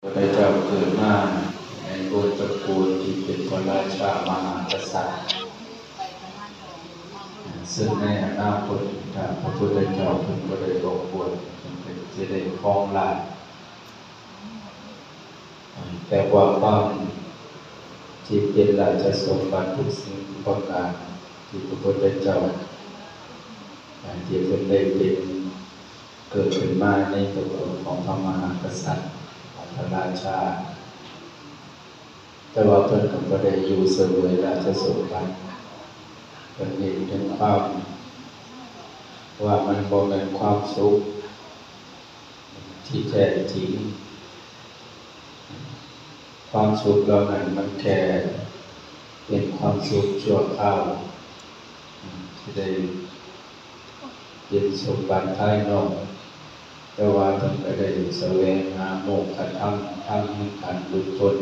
ພະພຸດທະເຈົ້າເກີດມາໃນວົງຕະກູນທີ່ເປັນພະລາຊາມະຫາກະສັດ, ເຊິ່ງໃນອະນາຄົດ ຖ້າພະພຸດທະເຈົ້າເພິ່ນບໍ່ໄດ້ອອກບວດ ເພິ່ນກໍຈະໄດ້ຄອງລາດ. ແຕ່ວ່າຄວາມທີ່ເປັນລາຊະສົມບັດທຸກສິ່ງທຸກປະການ ທີ່ພະພຸດທະເຈົ້າ ທີ່ເພິ່ນໄດ້ເປັນ ເກີດຂຶ້ນມາໃນຕະກູນຂອງພະມະຫາກະສັດ ຂອງພະລາຊາ, ແຕ່ວ່າເພິ່ນກໍບໍ່ໄດ້ຢູ່ສະເຫວີຍລາຊະສົມບັດ. ເພິ່ນເຫັນເຖິງຄວາມວ່າມັນບໍ່ແມ່ນຄວາມສຸກທີ່ແທ້ຈິງ. ຄວາມສຸກເຫຼົ່ານັ້ນມັນແຄ່ເປັນຄວາມສຸກຊົ່ວຄາວ ທີ່ໄດ້ເປັນສົມບັດພາຍນອກ, ແຕ່ວ່າເພິ່ນກໍໄດ້ສະແຫວງຫາໂມກຂະທຳ, ທຳແຫ່ງການຫຼຸດພົ້ນ.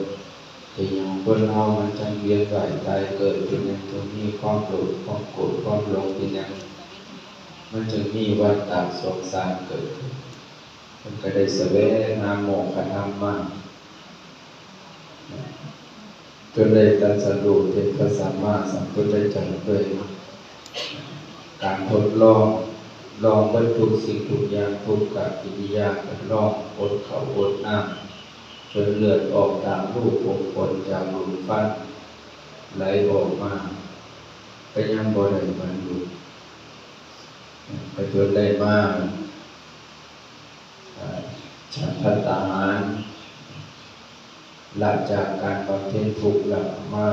ເປັນຫຍັງຄົນເຮົາມັນຈັ່ງວຽນວ່າຍຕາຍເກີດ? ເປັນຫຍັງຈຶ່ງມີຄວາມໂລບ, ຄວາມໂກດ, ຄວາມຫຼົງ? ເປັນຫຍັງມັນຈຶ່ງມີວັດຕະສົງສານເກີດຂຶ້ນ? ເພິ່ນກໍໄດ້ສະແຫວງຫາໂມກຂະທຳມາ ຈົນໄດ້ຕັດສະຮູ້ເປັນພະສຳມາສຳພຸດທະເຈົ້າ ດ້ວຍການທົດລອງ, ລອງເບິດທຸກສິ່ງທຸກຢ່າງ, ທຸກກະກິລິຍາ, ກໍລອງອົດເຂົ້າອົດນ້ຳ, ຈົນເລືອດອອກຕາມຮູຂຸມຂົນ, ຈາກຫຼຸມຟັນໄຫຼອອກມາ, ກໍຍັງບໍ່ໄດ້ບັນລຸ, ກໍຈົນໄດ້ມາ ອາ ສັນພັດຕາຫານ, ລະຈາກການບຳເພັນທຸກ ລະມາ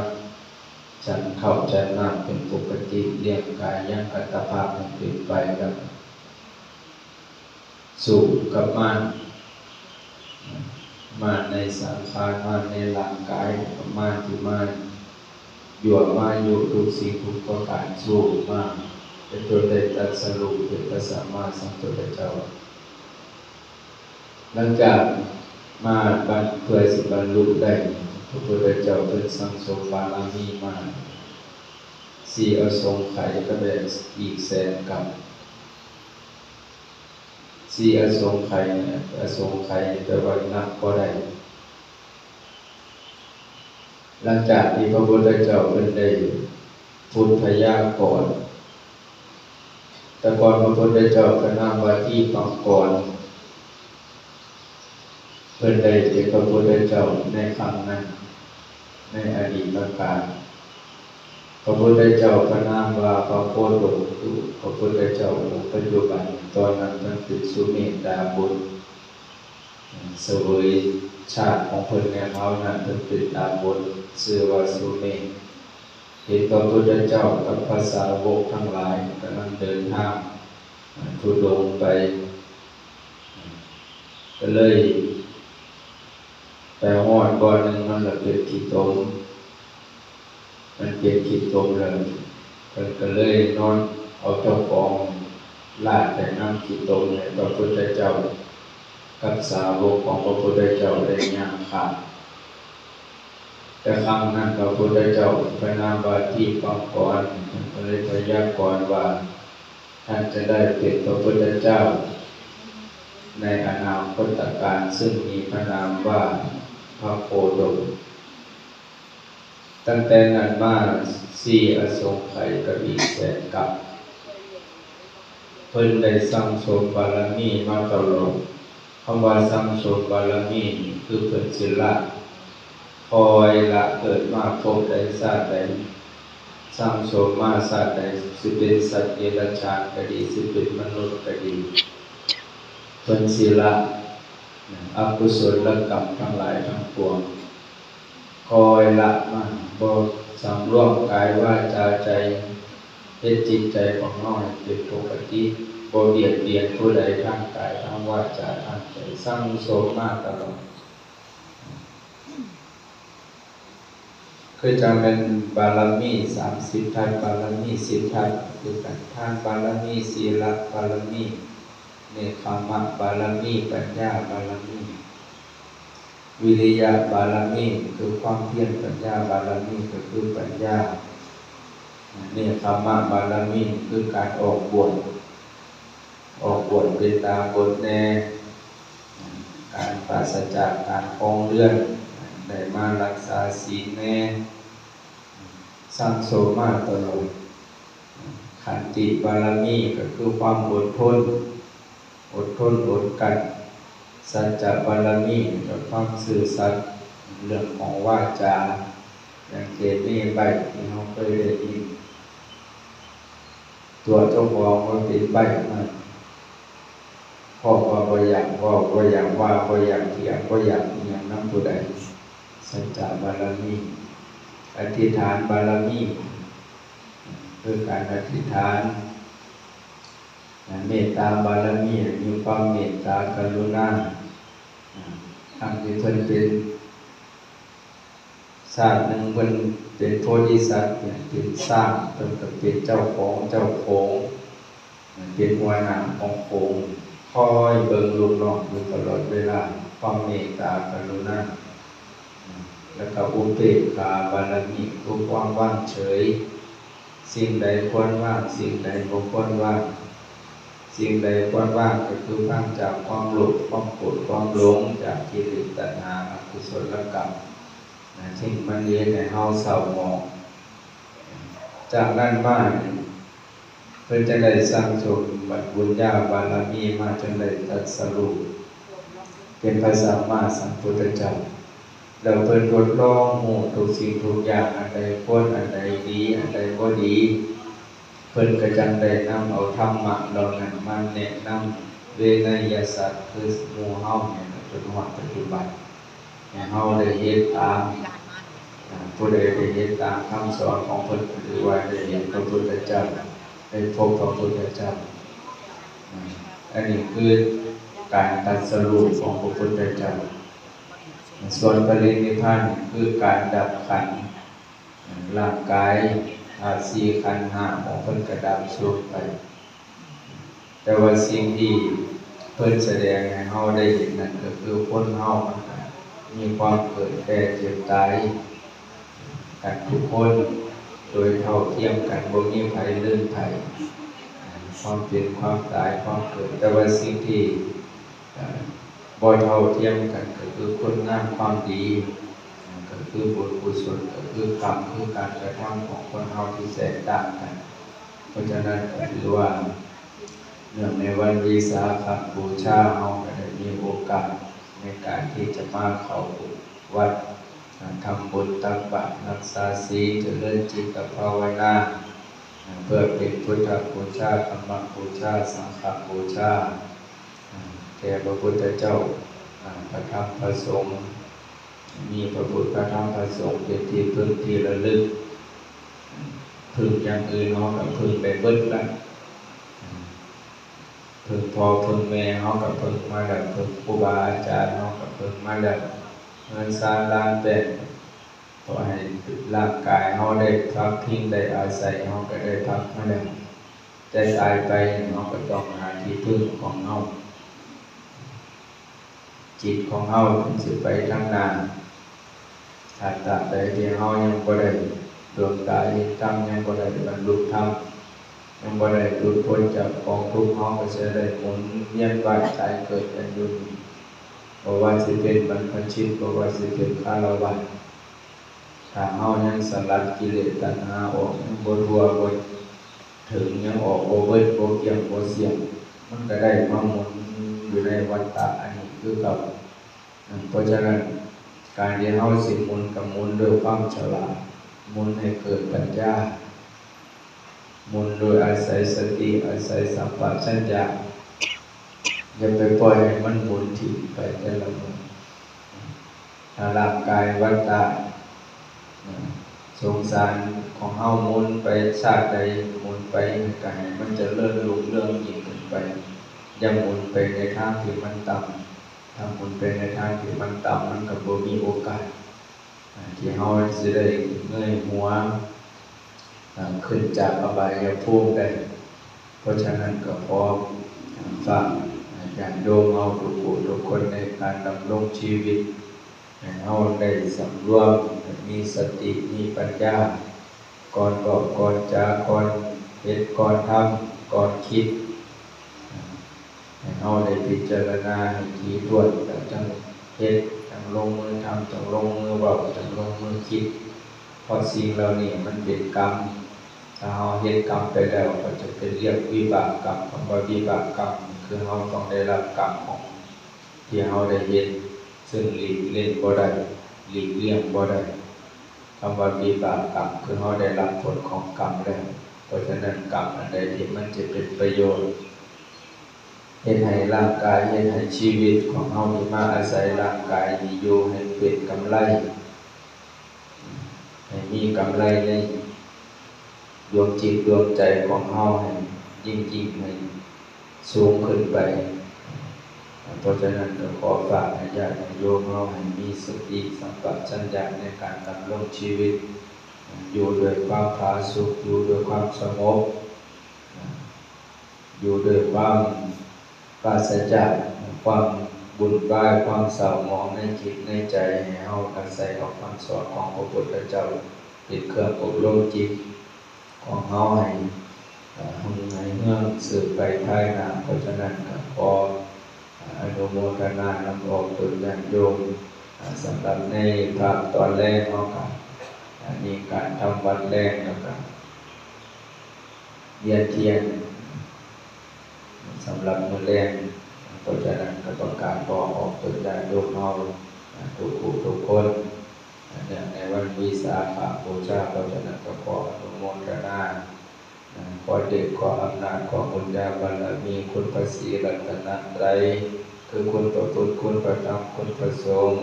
ສັນເຂົ້າສັນນ້ຳເປັນປົກກະຕິ, ລ້ຽງກາຍຍັງອັດຕະພາບໃຫ້ເປັນໄປ, ລະສູ້ກັບມານ, ມານໃນສັງຂານ, ມານໃນຮ່າງກາຍ, ກັບມານທີ່ມາ ຍົວມາຍຸທຸກສິ່ງທຸກປະການສູ້ມາ ຈົນໄດ້ຕັດສະຮູ້ເປັນພະສຳມາສຳພຸດທະເຈົ້າ. ຫຼັງຈາກມາບັນ ເພື່ອຊິບັນລຸໄດ້, ພະພຸດທະເຈົ້າເພິ່ນສັ່ງສົມບາລະມີມາສີ່ອະສົງໄຂ ກໍແມ່ນອີກແສນກັບ. ສີ່ອະສົງໄຂ, ອະສົງໄຂແປວ່ານັບບໍ່ໄດ້. ຫຼັງຈາກທີ່ພະພຸດທະເຈົ້າເພິ່ນໄດ້ພຸດພະຍາກອນ, ແຕ່ກ່ອນພະພຸດທະເຈົ້າພະນາມວ່າທີປັງກອນ, ເພິ່ນໄດ້ເປັນພະພຸດທະເຈົ້າໃນຄັ້ງນັ້ນ, ໃນອະດີດຕະການ. ພະພຸດທະເຈົ້າພະນາມວ່າພະໂຄດົມ, ຄືພະພຸດທະເຈົ້າອົງປັດຈຸບັນ, ຕອນນັ້ນເພິ່ນເປັນສຸເມດຕາບຸດ. ສະເຫວີຍຊາດຂອງເພິ່ນໃນຄາວນັ້ນ ເພິ່ນເປັນດາບົນ ຊື່ວ່າສຸເມດ, ເຫັນພະພຸດທະເຈົ້າກັບພະສາວົກທັງຫຼາຍກຳລັງເດີນທາງທຸດົງໄປ, ກໍເລີຍໄປຮອດບ່ອນໜຶ່ງ ມັນລະເປັນຂີ້ຕົມ. ມັນເປັນຂີ້ຕົມແລ້ວ, ເພິ່ນກໍເລີຍນອນເອົາເຈົ້າຂອງລາດໄປນຳຂີ້ຕົມໃຫ້ພະພຸດທະເຈົ້າກັບສາວົກຂອງພະພຸດທະເຈົ້າໄດ້ຍ່າງຂ້າມ. ແຕ່ຄັ້ງນັ້ນພະພຸດທະເຈົ້າພະນາມວ່າທີປັງກອນ, ເພິ່ນກໍເລີຍພະຍາກອນວ່າ ທ່ານຈະໄດ້ເປັນພະພຸດທະເຈົ້າໃນອະນາຄົດຕະການ, ເຊິ່ງມີພະນາມວ່າພະໂຄດົມ. ຕັ້ງແຕ່ນັ້ນມາ ສີ່ອະສົງໄຂກັບອີກແສນກັບ ເພິ່ນໄດ້ສັ່ງສົມບາລະມີມາຕະຫຼອດ. ຄຳວ່າສັ່ງສົມບາລະມີນີ້ ຄືເພິ່ນຊິລະ ຄອຍລະເກີດມາພົບໃດຊາດໃດ, ສັ່ງສົມມາຊາດໃດ, ຊິເປັນສັດເດຍລະສານກໍດີ, ຊິເປັນມະນຸດກໍດີ, ເພິ່ນຊິລະອະກຸສົນລະກຳທັງຫຼາຍທັງປວງ. ຄອຍລະມາ, ບໍ່ສຳລວມກາຍວາຈາໃຈ, ເຮັດຈິດໃຈຂອງເຮົາໃຫ້ເປັນປົກກະຕິ, ບໍ່ບຽດບຽນຜູ້ໃດທາງກາຍ, ທາງວາຈາ, ທາງໃຈ, ສັ່ງສົມມາຕະຫຼອດ. ຄືຈັ່ງແມ່ນບາລະມີສາມສິບທັດ, ບາລະມີສິບທັດຄືກັນ, ທານບາລະມີ, ສີລະບາລະມີ, ເນກຂະມະບາລະມີ, ປັນຍາບາລະມີ. ວິລິຍະບາລະມີ ຄືຄວາມພຽນ, ປັນຍາບາລະມີ ກໍຄືປັນຍາ, ເນກຂະມະບາລະມີ ຄືການອອກບວດ, ອອກບວດເປັນດາບົດແດ່, ການປາສະຈາກການຄອງເຮືອນ ໄດ້ມາລັກສາສິນແດ່ ສັ່ງໂສມມາຕະຫຼອດ. ຂັນຕິບາລະມີກໍຄືຄວາມອົດທົນ, ອົດທົນອົດກັ້ນ. ສັດຈະບາລະມີກໍຄວາມຊື່ສັດ, ເລື່ອງຂອງວາຈາ ຢ່າງເກເມໃບ້ທີ່ເຮົາເຄີຍໄດ້ຍິນ ຕົວະເຈົ້າຂອງວ່າເປັນໃບ້ນັ້ນ ເພາະວ່າບໍ່ຢາກເວົ້າ, ບໍ່ຢາກວ່າ, ບໍ່ຢາກຖຽງ, ບໍ່ຢາກອີ່ຫຍັງນຳຜູ້ໃດ. ສັດຈະບາລະມີ. ອະທິຖານບາລະມີ ຄືການອະທິຖານ. ເມດຕາບາລະມີ ມີຄວາມເມດຕາກະລຸນາ. ທັງທີ່ເພິ່ນເປັນ ຊາດໜຶ່ງເພິ່ນເປັນໂພທິສັດ ເປັນຊ້າງ, ເພິ່ນກໍເປັນເຈົ້າຂອງເຈົ້າໂຂງ, ເປັນຫົວໜ້າຂອງໂຂງ, ຄອຍເບິ່ງລູກນ້ອງຢູ່ຕະຫຼອດເວລາ, ຄວາມເມດຕາກະລຸນາ. ແລ້ວກໍອຸເບກຂາບາລະມີ ຄືຄວາມວາງເສີຍ, ສິ່ງໃດຄວນວາງ, ສິ່ງໃດບໍ່ຄວນວາງ. ສິ່ງໃດຄວນວາງ ກໍຄືວາງຈາກຄວາມໂລບ, ຄວາມໂກດ, ຄວາມຫຼົງ, ຈາກກິເລດ, ຕັນຫາ, ອະກຸສົລກຳ. ນະ ສິ່ງມັນເຮັດໃຫ້ເຮົາເສົ້າໝອງ. ຈາກນັ້ນມານີ້ ເພິ່ນຈະໄດ້ສັ່ງສົມບຸນຍາບາລະມີມາ ຈົນໄດ້ຕັດສະຮູ້ເປັນພະສຳມາສຳພຸດທະເຈົ້າ. ແລ້ວເພິ່ນທົດລອງຮູ້ທຸກສິ່ງທຸກຢ່າງ, ອັນໃດຄວນ, ອັນໃດດີ, ອັນໃດບໍ່ດີ. ເພິ່ນກໍຈັ່ງໄດ້ນຳເອົາທຳມະເຫຼົ່ານັ້ນມາແນະນຳເວໄນຍະສັດ ຄືໝູ່ເຮົານີ້ແຫຼະ ຈົນຮອດປັດຈຸບັນ ໃຫ້ເຮົາໄດ້ເຮັດຕາມ. ອາ ຜູ້ໃດໄດ້ເຮັດຕາມຄຳສອນຂອງເພິ່ນ ກໍຖືວ່າໄດ້ເຫັນພະພຸດທະເຈົ້າ, ໄດ້ພົບພະພຸດທະເຈົ້າ. ອາ ອັນນີ້ຄືການຕັດສະຮູ້ຂອງພະພຸດທະເຈົ້າ. ສ່ວນປະລິນິບພານ ຄືການດັບຂັນ ຮ່າງກາຍ ທາດສີ່ ຂັນຫ້າຂອງເພິ່ນກໍດັບສູນໄປ. ແຕ່ວ່າສິ່ງທີ່ເພິ່ນສະແດງໃຫ້ເຮົາໄດ້ເຫັນນັ້ນ ກໍຄືຄົນເຮົາມັນກໍມີຄວາມເກີດແກ່ເຈັບຕາຍກັນທຸກຄົນ ໂດຍເທົ່າທຽມກັນ, ບໍ່ມີໃຜເລີນໃຜ ຄວາມເປັນຄວາມຕາຍ ຄວາມເກີດ. ແຕ່ວ່າສິ່ງທີ່ ເອີ່ ບໍ່ເທົ່າທຽມກັນ ກໍຄືຄຸນງາມຄວາມດີ, ກໍຄືບຸນກຸສົນ, ກໍຄືກຳ, ຄືການກະທຳຂອງຄົນເຮົາທີ່ແຕກຕ່າງກັນ. ເພາະສະນັ້ນກໍຖືວ່າ ເນື່ອງໃນວັນວິສາຂະບູຊາ ເຮົາກໍໄດ້ມີໂອກາດໃນການທີ່ຈະມາເຂົ້າວັດ ທຳບຸນຕັກບາດ ຮັກສາສິນ ຈະເລີນຈິດຕະພາວະນາ ເພື່ອເປັນພຸດທະບູຊາ, ທຳມະບູຊາ, ສັງຄະບູຊາ ແກ່ພະພຸດທະເຈົ້າ, ພະທຳ, ພະສົງ, ມີພະພຸດ, ພະທຳ, ພະສົງ ເປັນທີ່ເພິ່ງທີ່ລະລຶກ. ເພິ່ງຢ່າງອື່ນເຮົາກໍເພິ່ງໄດ້ເບິດລະ, ເພິ່ງພໍ່ເພິ່ງແມ່ເຮົາກໍເພິ່ງມາແລ້ວ, ເພິ່ງຄູບາອາຈານເຮົາກໍເພິ່ງມາແລ້ວ, ເຮືອນຊານລານແປ້ນ ຂໍໃຫ້ຮ່າງກາຍເຮົາໄດ້ພັກພິງ, ໄດ້ອາໄສ, ເຮົາກໍໄດ້ພັກມາແລ້ວ. ແຕ່ຕາຍໄປເຮົາກໍຕ້ອງຫາທີ່ເພິ່ງຂອງເຮົາ. ຈິດຂອງເຮົາມັນຊິໄປທາງໜ້າ. ຖ້າຕາບໃດທີ່ເຮົາຍັງບໍ່ໄດ້ດວງຕາເຫັນທຳ, ຍັງບໍ່ໄດ້ບັນລຸທຳ, ຍັງບໍ່ໄດ້ຫຼຸດພົ້ນຈາກກອງທຸກ, ເຮົາກໍຈະໄດ້ໝູນວຽນວ່າຍຕາຍເກີດກັນຢູ່ນີ້. ບໍ່ວ່າຊິເປັນບັນພະຊິດ, ບໍ່ວ່າຊິເປັນຄາລະວາດ, ຖ້າເຮົາຍັງສະລັດກິເລດຕັນຫາອອກ ຍັງບໍ່ທົ່ວບໍ່ເຖິງ, ຍັງອອກບໍ່ເບິດ, ບໍ່ກ້ຽງບໍ່ສ່ຽງ, ມັນກໍໄດ້ມາໝູນຢູ່ໃນວັດຕະອັນນີ້ຄືເກົ່າ. ເພາະສະນັ້ນ ການທີ່ເຮົາຊິໝູນກໍໝູນດ້ວຍຄວາມສະຫຼາດ, ໝູນໃຫ້ເກີດປັນຍາ. ໝູນໂດຍອາໄສສະຕິ, ອາໄສສຳປະຊັນຍະ, ຢ່າໄປປ່ອຍໃຫ້ມັນໝູນຖິ້ມໄປແຕ່ລະມື້. ຖ້າຮ່າງກາຍວັດຕະ ສົງສານຂອງເຮົາໝູນໄປຊາດໃດໝູນໄປ, ກໍໃຫ້ມັນຈະເລີນຮຸ່ງເຮືອງຍິ່ງຂຶ້ນໄປ. ຢ່າໝູນໄປໃນທາງທີ່ມັນຕ່ຳ. ຖ້າໝູນໄປໃນທາງທີ່ມັນຕ່ຳ, ມັນກໍບໍ່ມີໂອກາດ ອ່າ ທີ່ເຮົາຊິໄດ້ເງີຍຫົວ ອ່າ ຂຶ້ນຈາກອະບາຍຍະພູມໄດ້. ເພາະສະນັ້ນກໍຂໍ ອ່າ ຝາກ ອ່າ ຍາດໂຍມເຮົາທຸກຜູ້ທຸກຄົນໃນການດຳລົງຊີວິດ ໃຫ້ເຮົາໄດ້ສຳລວມ ມີສະຕິ ມີປັນຍາ ກ່ອນເວົ້າ ກ່ອນຈາ ກ່ອນເຮັດ ກ່ອນທຳ ກ່ອນຄິດ. ໃຫ້ເຮົາໄດ້ພິຈາລະນາໃຫ້ຖີ່ຖ້ວນ ແລ້ວຈັ່ງເຮັດ, ຈັ່ງລົງມືທຳ, ຈັ່ງລົງມືເວົ້າ, ຈັ່ງລົງມືຄິດ. ເພາະສິ່ງເຫຼົ່ານີ້ມັນເປັນກຳ. ຖ້າເຮົາເຮັດກຳໄປແລ້ວ ກໍຈະເປັນວຽກວິບາກກຳ. ຄຳວ່າວິບາກກຳ ຄືເຮົາຕ້ອງໄດ້ຮັບກຳຂອງທີ່ເຮົາໄດ້ເຮັດ, ເຊິ່ງຫຼີກເລ່ນບໍ່ໄດ້, ຫຼີກລ່ຽງບໍ່ໄດ້. ຄຳວ່າວິບາກກຳ ຄືເຮົາໄດ້ຮັບຜົນຂອງກຳແລ້ວ. ເພາະສະນັ້ນ ກຳອັນໃດທີ່ມັນຈະເປັນປະໂຫຍດ ເຮັດໃຫ້ຮ່າງກາຍ, ເຮັດໃຫ້ຊີວິດຂອງເຮົາທີ່ມາອາໄສຮ່າງກາຍນີ້ຢູ່ໃຫ້ເປັນກຳໄລ, ໃຫ້ມີກຳໄລໃນດວງຈິດດວງໃຈຂອງເຮົາໃຫ້ຍິ່ງໆ ໃຫ້ສູງຂຶ້ນໄປ. ເພາະສະນັ້ນກໍຂໍຝາກໃຫ້ຍາດໃຫ້ໂຍມເຮົາໃຫ້ມີສະຕິສຳປະຊັນຍະໃນການດຳລົງຊີວິດ, ຢູ່ດ້ວຍຄວາມຜາສຸກ, ຢູ່ດ້ວຍຄວາມສະຫງົບ, ຢູ່ດ້ວຍຄວາມປາສະຈາກຄວາມວຸ່ນວາຍ, ຄວາມເສົ້າໝອງໃນຈິດໃນໃຈ, ໃຫ້ເຮົາອາໄສເອົາຄຳສອນຂອງພະພຸດທະເຈົ້າເປັນເຄື່ອງອົບຮົມຈິດຂອງເຮົາໃຫ້ ເອີ່ ຮຸ່ງໃຫ້ເຮືອງສືບໄປພາຍໜ້າ. ເພາະສະນັ້ນກໍຂໍອະນຸໂມທະນານຳອອກຕົນຍາດໂຍມ ສຳລັບໃນພາກຕອນແລງເຮົາກໍມີການທຳວັດແລງ ແລ້ວກໍ ວຽນທຽນສຳລັບມື້ແລງ. ເພາະສະນັ້ນກໍຕ້ອງການຂໍອອກຕົນຍາດໂຍມເຮົາທຸກຜູ້ທຸກຄົນ ເນື່ອງໃນວັນວິສາຂະບູຊາ. ເພາະສະນັ້ນກໍຂໍອະນຸໂມທະນາ ຂໍເດດ ຂໍອຳນາດ ຂອງບຸນຍາບາລະມີ ຄຸນພະສີລັດຕະນະໄຕ ຄືຄຸນພະພຸດ ຄຸນພະທຳ ຄຸນພະສົງ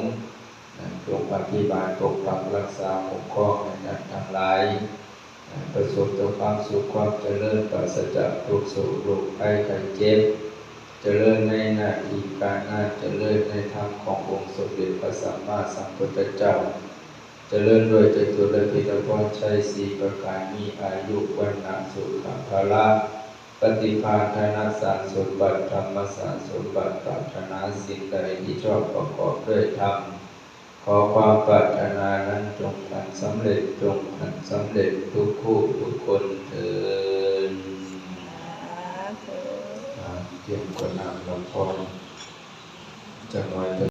ຈົ່ງອະພິບານປົກປັກລັກສາຄຸ້ມຄອງໃຫ້ທ່ານທັງຫຼາຍ ປະສົບແຕ່ຄວາມສຸກຄວາມຈະເລີນ ປາສະຈາກທຸກໂສກໂລກໄພໄຂ້ເຈັບ, ຈະເລີນໃນໜ້າທີ່ການງານ, ຈະເລີນໃນທຳຂອງອົງສົມເດັດພະສຳມາສຳພຸດທະເຈົ້າ, ຈະເລີນດ້ວຍຈະຕຸລະພິລະພອນໄຊສີ່ປະການ, ມີອາຍຸ ວັນນະ ສຸຂະ ພະລະ ປະຕິພານ ທະນະສານສົມບັດ ທຳມະສານສົມບັດ, ປາດຖະໜາສິ່ງໃດທີ່ຊອບປະກອບດ້ວຍທຳ ຂໍຄວາມປາດຖະໜານັ້ນຈົ່ງພັນສຳເລັດ, ຈົ່ງພັນສຳເລັດທຸກຜູ້ທຸກຄົນເທີ້ນ. ສາທຸ. ອາ ກຽມກວດນ້ຳລຳຄອນຈັກໜ້ອຍເທື່ອ